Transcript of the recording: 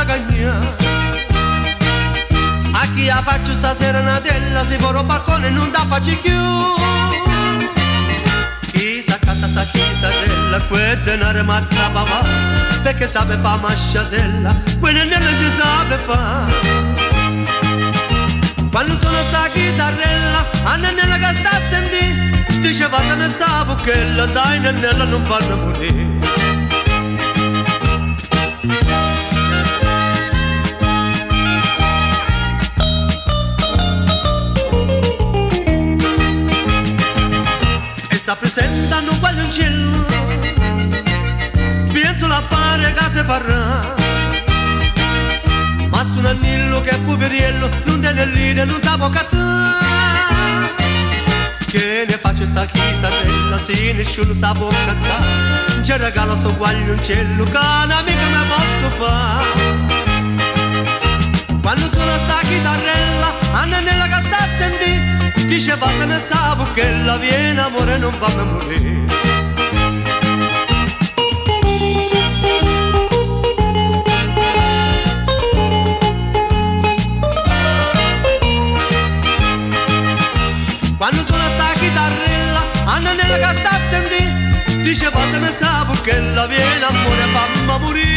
cagnà. A chi 'a faccio sta serenatella, si for 'o balcone nun t'a faccio cchiù. Chi s'accatta sta chitarrella, cu 'e denare m'adda pavà, pecché sape fa' 'a masciatella, cu 'e nennelle ce sape fa'. Quanno sona sta chitarrella, 'a nennella ca sta a sentì, dice vasame sta vucchella, dai nennella nun farme murì. E s'appresenta nu guagliunciello, pienso l'affare ca se farrà. Ma stu nannillo che è puveriello, nun tene lire, nun sa po' accattà. Che ne faccio sta chitarrella si nisciuno sa po' accattà? Nce regalo sto guagliunciello ca n'amico me pozzo fa. Quanno sona sta chitarrella, a nennella ca sta a sentì, dice vasame sta vucchella, viene amore nun famme murì. Quanno sona sta chitarrella, a nennella ca sta a sentì, dice vasame sta vucchella, viene amore fammi murì.